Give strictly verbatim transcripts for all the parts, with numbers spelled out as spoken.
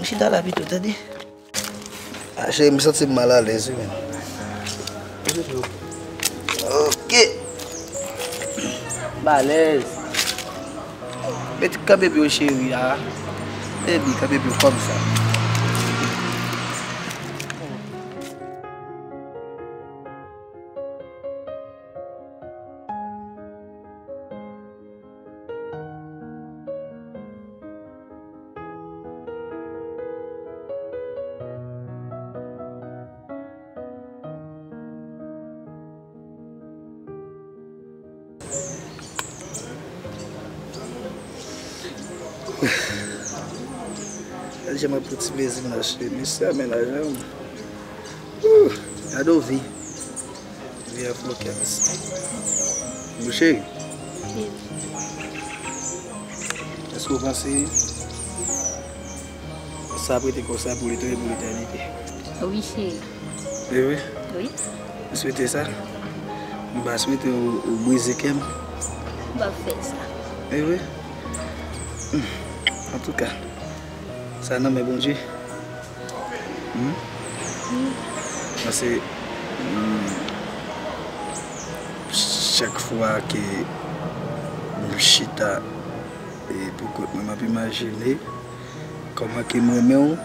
Chita la pito, tande. Ah, cheri, m santi m mal alèz, wi, menm. Ok. M alèz. Mete kanpe pye w, cheri, a. Baby, kanpe pye w kòmsa. Gade jan m ap pran ti plezi m nan, cheri. Mesye a, men lajan. Ooh, gade w vi. Vi a fòkè, mesye. Mon cheri. Wi. Èske w panse sa ap rete konsa pou lete-, pou letènite? Wi, cheri. E wi? Wi. M swete sa. M pa swete ou, ou brize kè m. M p ap fè sa. E wi? Hmm. Antouka, sa nan men Bondye. Hmm? Wi. Paske, hmm, chak fwa ke m chita e pou kont mwen, m ap imajine kòman ke m renmen w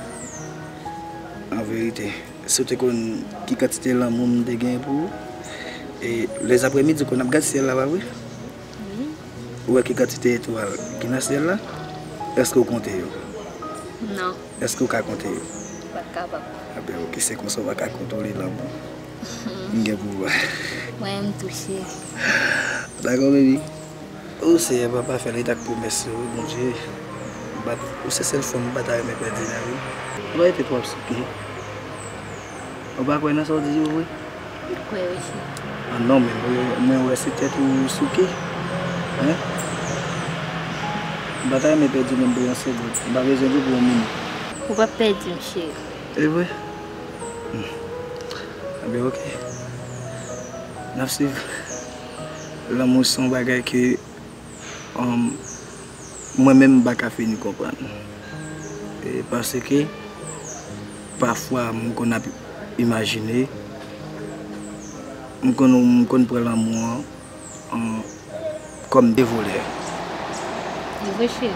an verite. Si w te konn ki kantite lanmou m te gen pou ou, e lèzaprèmidi w konn ap gad syèl la, pa vre? Wi. Ou wè ki kantite etwal ki nan syèl la? Èske w konte yo? Non. Èske w ka konte yo? Pa kapab. Enben, ok, se konsa w pa ka kontwole lanmou. M gen pou ou. Mwen menm tou, cheri. Dakò, baby. O Seyè, papa, fè l ret ak pwomès yo, wi, Bondye. M pa t, ou se sèl fanm m pa ta renmen pèdi la, wi. Ou pa rete twò ap souke. Ou pa kwè nan sa w di yo vre? M kwè wi, cheri. Ah non, men mwen, mwen wè se tèt ou souke. Hein? M pa ta renmen pèdi w menm pou yon segonn. M pa bezwen di w pou yon minit. Ou p ap pèdi m, cheri. E vre? Hmm. Enben, ok. N ap swiv. Lanmou se yon bagay ke, um, mwen menm m pa ka fini konprann. E paske pafwa m konn ap imajine, m konn, m konn pran lanmou an, an, kòm de volè. Li vre, cheri?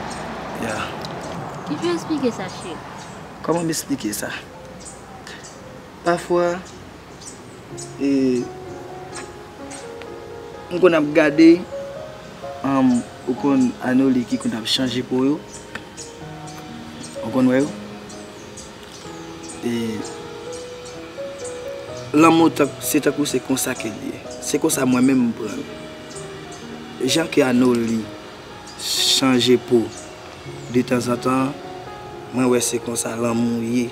Ya. Kijan w eksplike sa, cheri? Kòman m eksplike sa? Pafwa, e, m konn ap gade, um, ou konn Anoli ki konn ap chanje po yo. Ou konn wè yo? E lanmou tank, se tankou se konsa ke l ye. Se konsa mwen menm m pran l. Jan ke Anoli chanje po de tanzantan, mwen wè se konsa lanmou ye.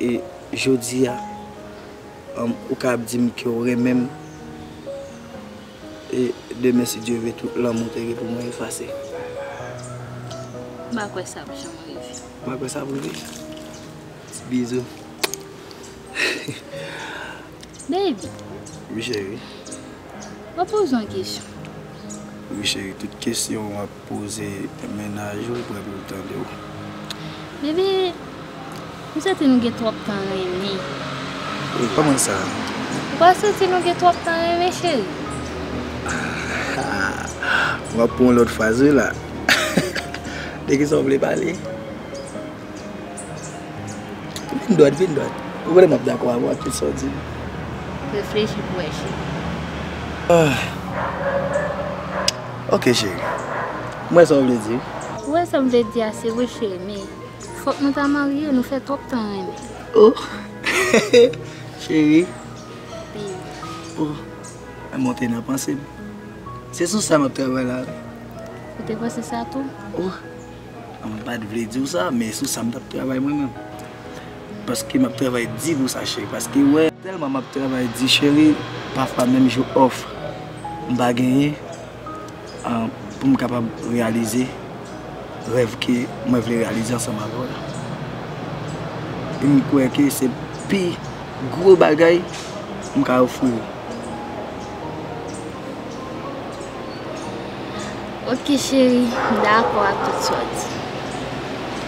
E jodi a, um, ou ka ap di m ke w renmen m. E demen, si Dye vle, tout lanmou te gen pou mwen efase. M pa kwè sa ap janm rive. Ou pa kwè sa ap rive? Ti bizou. Baby. Wi, cheri. Mwen poze yon kesyon. Wi, cheri, tout kesyon w ap poze mennaj ou, l prè pou l tande w. Baby, m santi nou gen twòp tan renmen. E kòman sa? Ou pa santi nou gen twòp tan renmen, cheri? W ap pran yon lòt fraz, wi, la. De kisa w vle pale? Vin dwat, vin dwat. Ou konnen m ap dakò avè w ak tout sa w di m. Reflechi pou wè, cheri. Ah. Ok, cheri. M wè sa w vle di. Ou wè sa m vle di a, se vre, cheri, men fòk nou ta marye, nou fè twòp tan renmen. Oh. Cheri. Wi. Oh. Mwen te nan panse m. Se sou sa m ap travay la, wi. Ou te panse sa tou? Oh. M pa t vle di w sa, men sou sa m t ap travay mwen menm. Paske m ap travay di pou sa, cheri. Paske, wè, tèlman m ap travay di, cheri, pafwa menm jou off m pa genyen, ah, pou m kapab reyalize rèv ke mwen vle reyalize ansanm avè w la. E m kwè ke se pi gwo bagay m ka ofri w. Ok, cheri, m dakò ak tout sa w di.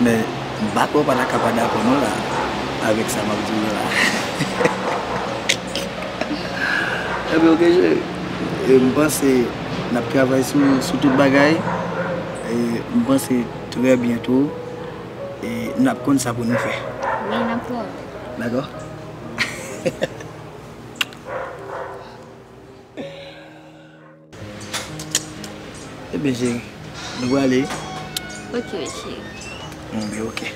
Men, M pa kwè w pa ta ka pa dakò non la, avèk sa m ap di w yo la. Ebyen, oke, cheri. E, m panse n ap travay sou, sou tout bagay. E, m panse trè byento, e, n ap konn sa pou nou fè. Wi, n ap travay. Dakò? Ebyen, cheri, nou prale? Oke, cheri. Ebyen, oke.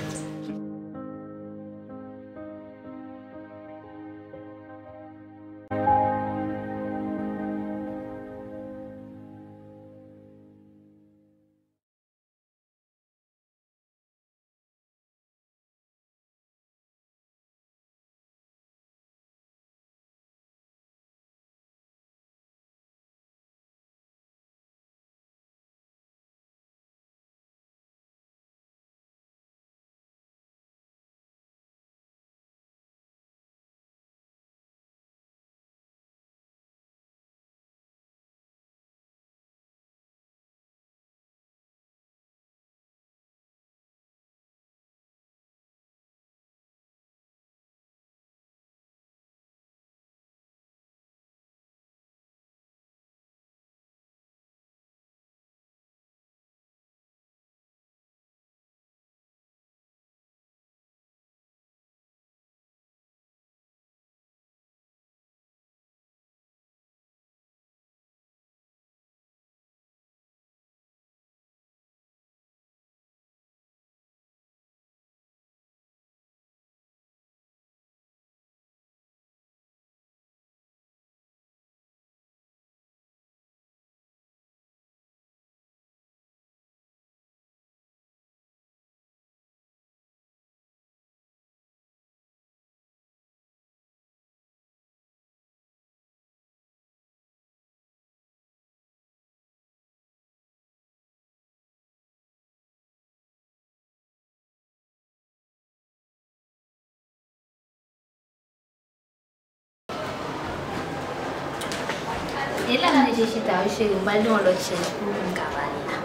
E la m mete chita wi cheri, m pral gen yon lòt chèz pou m ka pale la.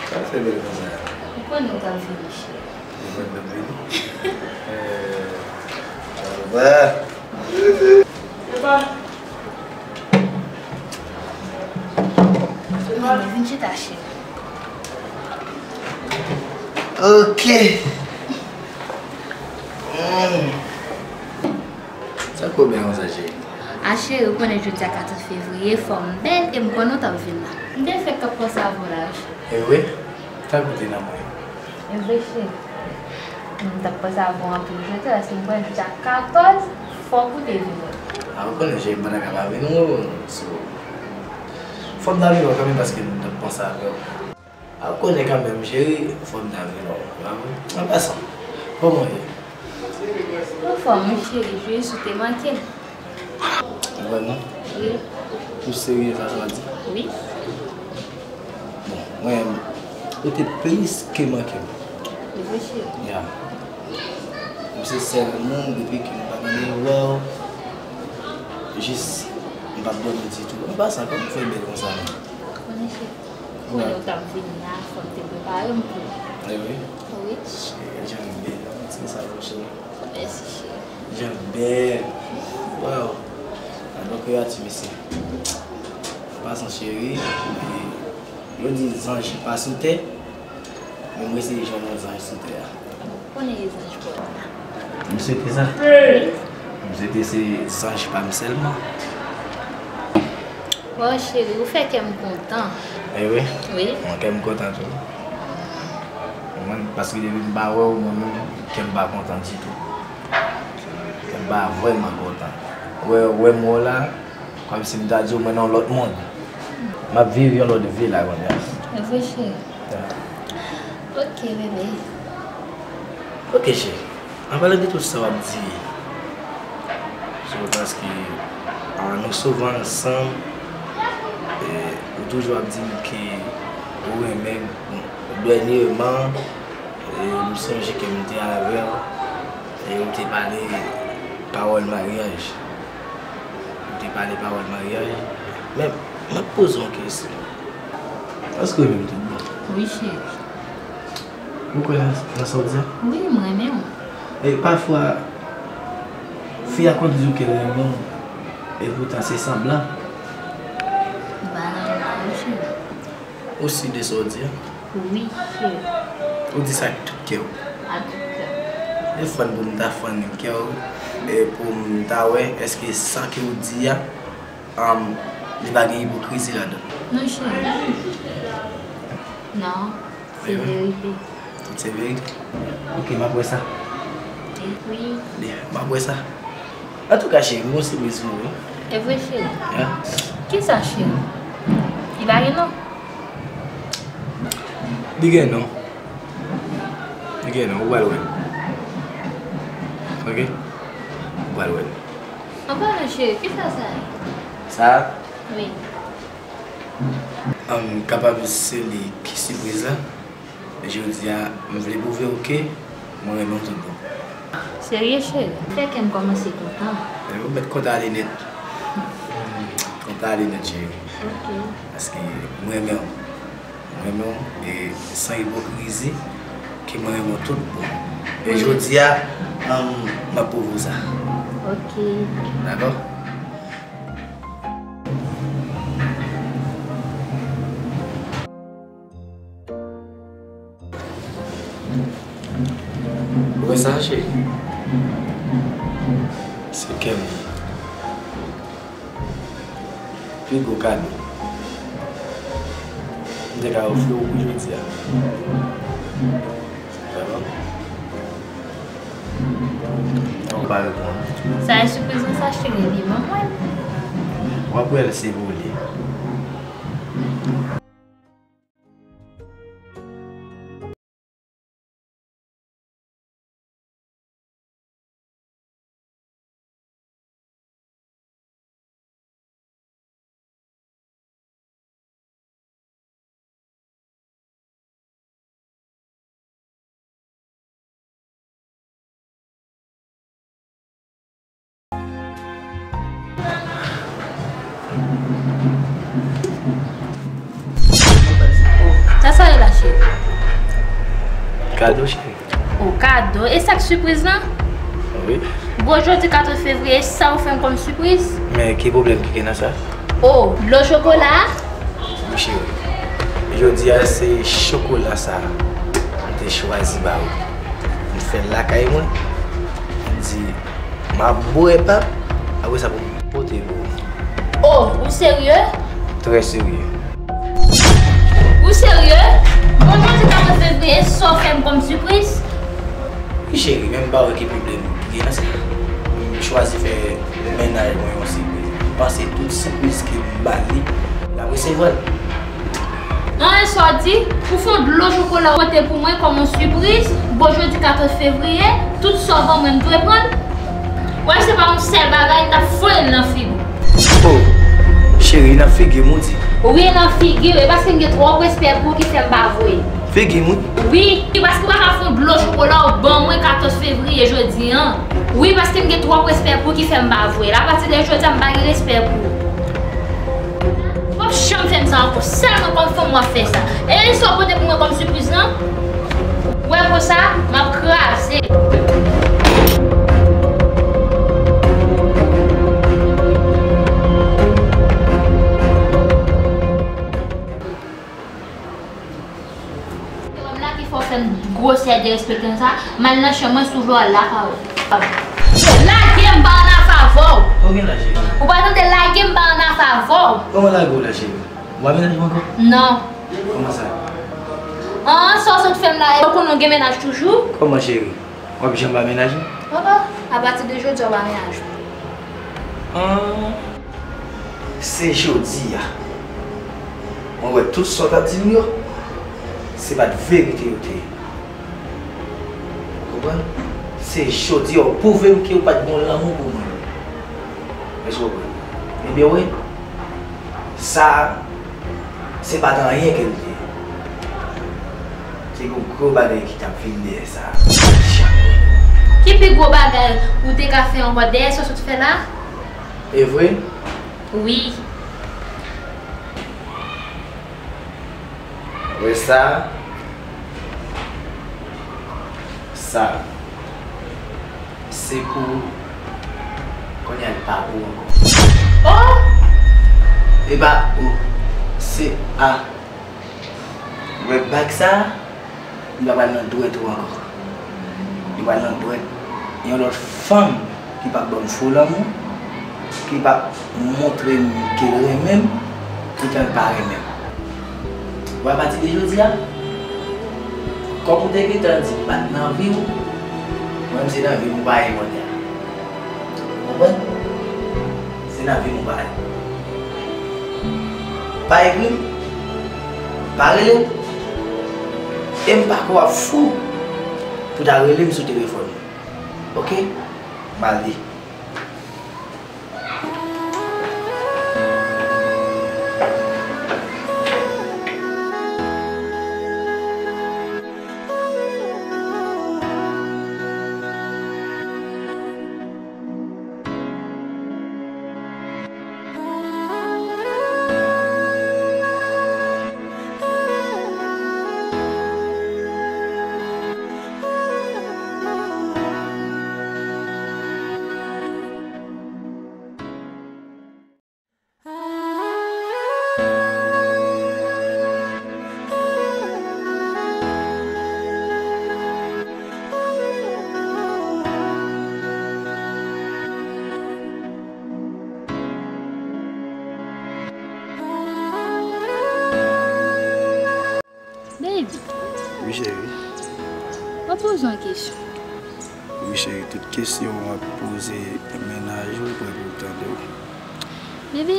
Sa fè bèl konsa. Ou konnen w t ap vini cheri. Ou konnen m t ap vini? Eh, Jehovah. Vin chita cheri. Ok. Mm. Sa k pwoblèm ou sa, cheri? A cheri, ou konnen jodi a katòz fevriye, fò m bèl e m konnen w t ap vin la. M te fèk k ap panse avè w la wi cheri. E vre? Sa k pote nan mwen? E vre cheri. M t ap panse avè w anpil jodi a, paske m konnen jodi a katòz, fòk ou te vin wè m. A, ou konnen cheri, m pa ta ka pa vin wè w. So, fò m ta vin wè w kanmenm paske m t ap panse avè w. A, ou konnen kanmenm, cheri, fò m ta vin wè w. An pasan, kòman w ye? Anfòm, wi, cheri, jis ou te manke m. Vrèman? Wi. Ou serye sa sa w ap di? Wi. Bon, mwen, ou te plis ke manke m. Wi, cheri. Ya. M se sèl moun, depi ke m pa tande wè w, jis m p ap dòmi ditou. An pasan, kòman w fè bèl konsa menm? Konnen cheri. Konnen w t ap vini a, fò m te prepare m pou ou. E wi? Wi. Cheri, jan m bèl. Ti sa pou cheri. Mèsi, cheri. Jan m bèl. Waw. Gadon kreyati, mesye. An pasan, cheri, yo di zanj pa sou tè, men mwen eseye jwenn yon zanj sou tè a. Konnen e zanj pa w la. M swete sa. M swete se zanj pa m sèlman. Waw, cheri, ou fè kè m kontan. E wi? Wi. Mwen, kè m kontan tou. Mwen, paske depi m pa wè w, mwen menm, kè m pa kontan ditou. Kè m pa vrèman kontan. Wè, wè m wè w la, kòmsi m ta di w mwen nan yon lòt mond. M ap viv yon lòt vi la kounye a. E vre, cheri. Ya. Ok, bebe. Ok, cheri. An palan de tout sa w ap di, se paske, ah, nou souvan ansanm, e ou toujou ap di m ke ou renmen m. Dènyèman, e m sonje ke m te avè w, e ou te pale pawòl maryaj. Ou te pale pawòl maryaj. Men, m ap poze w yon kesyon. Èske w renmen m tout bon? Wi, cheri. Ou kwè nan, nan sa w di a? Wi, m renmen w. E pafwa, fi a konn di w ke l renmen w, epoutan se sanblan. M pa nan non, cheri. Ou si de sa w di a? Wi, cheri. Ou di sa ak tout kè w? Ak tout kè m. E fann pou m ta fann kè w, e pou m ta wè èske sa ke w di a, um, li pa gen ipokrizi ladan l. Non, cheri. Non, se verite. Tout se verite? Ok, m ap wè sa. Wi. Byen, m ap wè sa. Antouka, cheri, m gon sipriz pou ou, wi. E vre, cheri? Ya. Kisa, cheri? Li pa gen non? Li gen non. Li gen non, ou pral wè l. Ok? Ou pral wè l. An palan, cheri, kisa sa ye? Sa? Wi. An kapab se li ki sipriz la. Jodi a, m vle pwouve w ke mwen renmen w tout bon. Serye, cheri? Fè kè m kòmanse kontan. Ou mèt kontan ale nèt. Kontan ale nèt, cheri. Ok. Paske mwen renmen w. Mwen renmen w, e san ipokrizi, ke mwen renmen w tout bon. E jodi a, um, m ap pwouve w sa. Ok. Dakò? Ou wè sa, cheri? Se kè m. Pi gwo kado m te ka ofri w pou jodi a. Vrèman? Ou pa reponn. Sa e sipriz lan sa, cheri, li ban mwen. W ap wè l se vole. Sa sa ye la, cheri? Kado, cheri. O, kado. E sa k sipriz lan? Wi. Bon, jodi katòz fevriye, sa ou fè m kòm sipriz? Men ki pwoblèm ki gen nan sa? O, dlo chokola a? Wi, cheri. Jodi a, se chokola sa a m te chwazi ba ou. M fè l lakay mwen. M di, m ap bwè pa, apre sa pou m pote pou ou. O, ou serye? Trè serye. Ou serye? Bon, jodi katòz fevriye, sa w fè m kòm sipriz? Wi, cheri, men m pa wè ki pwoblèm ki gen nan sa. M chwazi fè mennaj mwen yon sipriz. M panse tout sipriz ke m ba li, l ap resevwa l. An, e sa w di? Ou fè yon dlo chokola pote pou mwen kòm yon sipriz, bon jodi katòz fevriye, tout sa w ban mwen, m dwe pran l? Wè, se pa yon sèl bagay, m t ap voye l nan figi w. O, cheri, nan figi m ou di? Wi, nan figi w, e paske m gen twòp respè pou ou ki fè m pa voye l. Figi m, wi. Wi, paske ou pa ka fè yon dlo chokola ou ban mwen katòz fevriye jodi an. Wi, paske m gen twòp respè pou ou ki fè m pa voye l. Apati de jodi a, m pa gen respè pou ou. W ap janm fè m sa ankò. Sèlman kòm fanm w ap fè sa. E sa w pote pou mwen kòm sipriz lan? Wè konsa, m ap kraze. Se wè m la ki fè w fè m gwosè derespekte konsa, m al nan chanm mwen, si w vle w al lakay ou. Lage m, m pa ann afè avè w. Ou gen la, cheri. Ou pa tande, lage m, m pa ann afè avè w. Kòman lage w la, cheri? Ou pa mennaj mwen ankò? Non. Kòman sa? An, sa w sot fè m la, ou konnen w gen mennaj toujou? Kòman, cheri? W ap janm pa mennaj ou? O, o, apati de jodi a w pa mennaj ou. An, se jodi a. Mwen wè tout sa w t ap di m yo, se pa t verite yo te ye. Ou konprann? Se jodi a w pwouve m ke w pa t gen lanmou pou mwen. Èske w konprann? Ebyen, wi. Sa a, se pa t anyen ke l te ye. Se yon gwo bagay ki t ap vin dèyè sa a. Ki pi gwo bagay ou te ka fè ankò dèyè sa w sot fè la? E vre? Wi. Wè sa a? Sa, se pou ou. Kounye a, li pa pou ou ankò. Oh! E pa ou. Se a. Ou wè bag sa a? Li pa pral nan dwèt ou ankò. Li pral nan dwèt yon lòt fanm ki p ap ban m fo lanmou, ki p ap montre m ke l renmen m, toutan l pa renmen m. Ou wè, apati de jodi a, kòm ou te gentan di m pa t nan vi w, mwen menm se nan vi m ou pa ye kounye a. Ou konprann? Se nan vi m ou pa ye. Pa ekri m, pa rele m, e m pa kwè w ap fou pou w ta rele m sou telefòn mwen. Oke? M ale. Baby. Wi, cheri. Mwen poze yon kesyon. Wi, cheri, tout kesyon w ap poze mennaj ou, li prè pou l tande w. Baby,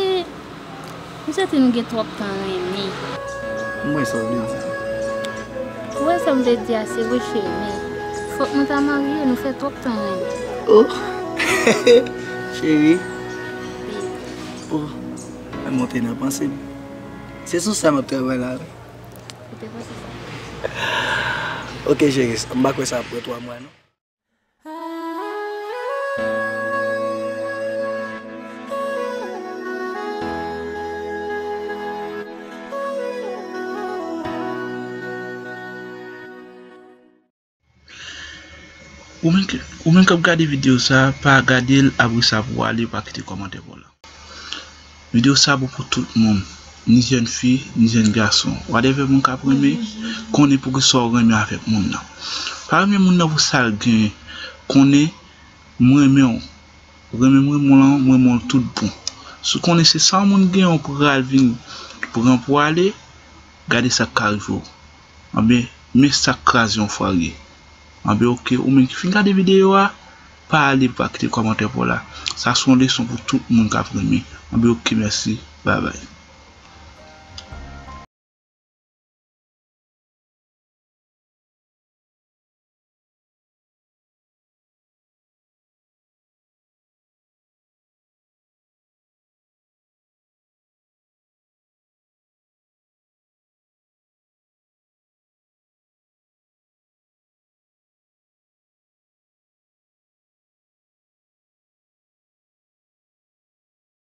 m santi nou gen twòp tan renmen. M wè sa w vle di. Ou wè sa m vle di a, se vre, cheri, men fòk nou ta marye, nou fè twòp tan renmen. Oh! Cheri. Baby. Oh, men monte nan panse m. Se sou sa m ap travay la, wi. Ou te panse sa? Ok, cheri, m pa kwè sa ap pran twa mwa, non. Ou menm k-, ou menm k ap gade videyo sa, pa gade l, apre sa pou w ale, pa kite kòmantè pa w la. Videyo sa bon pou tout moun, ni jèn fi, ni jèn gason. Whatever moun k ap renmen, konnen poukisa w renmen avèk moun nan. Pa renmen moun nan pou sa l genyen. Konnen, mwen renmen w. Renmen m, renmen w lan, mwen renmen w tout bon. Si w konnen se sa yon moun genyen, w pral vin pran pou ale, gade sa k ka rive w. Anben, men sa k kraze yon fwari. Anben, ok, ou menm ki fin gade videyo a, pa ale, pa kite kòmantè pa w la. Sa se yon leson pou tout moun k ap renmen. Anben, ok, mèsi. Babay.